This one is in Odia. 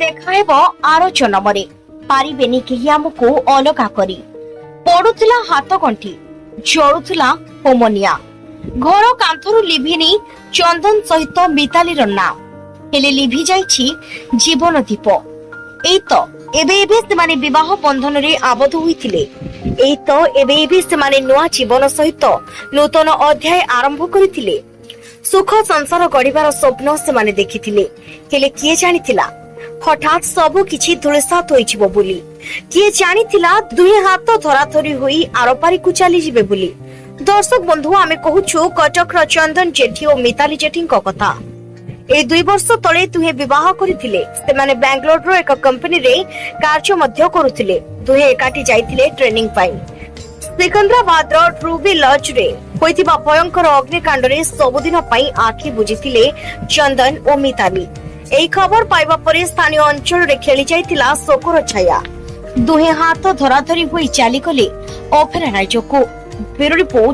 ଦେଖାହେବ ଆର ଜନମରେ, ପାରିବେନି କେହି ଆମକୁ ଅଲଗା କରି। ପଡୁଥିଲା ହାତ ଗଣ୍ଠି, ଜଳୁଥିଲା ହୋମନିଆ। ଘର କାନ୍ଥରୁ ଲିଭିନି ଚନ୍ଦନ ସହିତ ମିତାଲିର ନାଁ, ହେଲେ ଲିଭି ଯାଇଛି ଜୀବନ ଦୀପ। ଏଇ ତ ଏବେ ଏବେ ସେମାନେ ବିବାହ ବନ୍ଧନରେ ଆବଦ୍ଧ ହୋଇଥିଲେ। ଏଇ ତ ଏବେ ଏବେ ସେମାନେ ନୂଆ ଜୀବନ ସହିତ ନୂତନ ଅଧ୍ୟାୟ ଆରମ୍ଭ କରିଥିଲେ। ସୁଖ ସଂସାର ଗଢିବାର ସ୍ୱପ୍ନ ସେମାନେ ଦେଖିଥିଲେ। ହେଲେ କିଏ ଜାଣିଥିଲା ହଠାତ୍ ସବୁ କିଛି ଧୂଳିସାତ ହୋଇଯିବ ବୋଲି? କିଏ ଜାଣିଥିଲା ଦୁହେଁ ହାତ ଧରାଧରି ହୋଇ ଆରପାରିକୁ ଚାଲିଯିବେ ବୋଲି? ଦର୍ଶକ ବନ୍ଧୁ, ଆମେ କହୁଛୁ କଟକର ଚନ୍ଦନ ଜେଠି ଓ ମିତାଲି ଜେଠିଙ୍କ କଥା। ଏଇ 2 ବର୍ଷ ତଳେ ଦୁହେଁ ବିବାହ କରିଥିଲେ। ସେମାନେ ବାଙ୍ଗାଲୋରର ଏକ କମ୍ପାନୀରେ କାର୍ଯ୍ୟ ମଧ୍ୟ କରୁଥିଲେ। ଦୁହେଁ ଏକାଠି ଯାଇଥିଲେ ଟ୍ରେନିଂ ପାଇଁ। ସିକନ୍ଦରାବାଦର ରୁବି ଲଜରେ ହୋଇଥିବା ଭୟଙ୍କର ଅଗ୍ନିକାଣ୍ଡରେ ସବୁଦିନ ପାଇଁ ଆଖି ବୁଜିଥିଲେ ଚନ୍ଦନ ଓ ମିତାଲି। ଏହି ଖବର ପାଇବା ପରେ ସ୍ଥାନୀୟ ଅଞ୍ଚଳରେ ଖେଳି ଯାଇଥିଲା ଶୋକର ଛାୟା। ଦୁହେଁ ହାତ ଧରାଧରି ହୋଇ ଚାଲିଗଲେ ଅଫେରା ରାଜ୍ୟକୁ। Bureau report.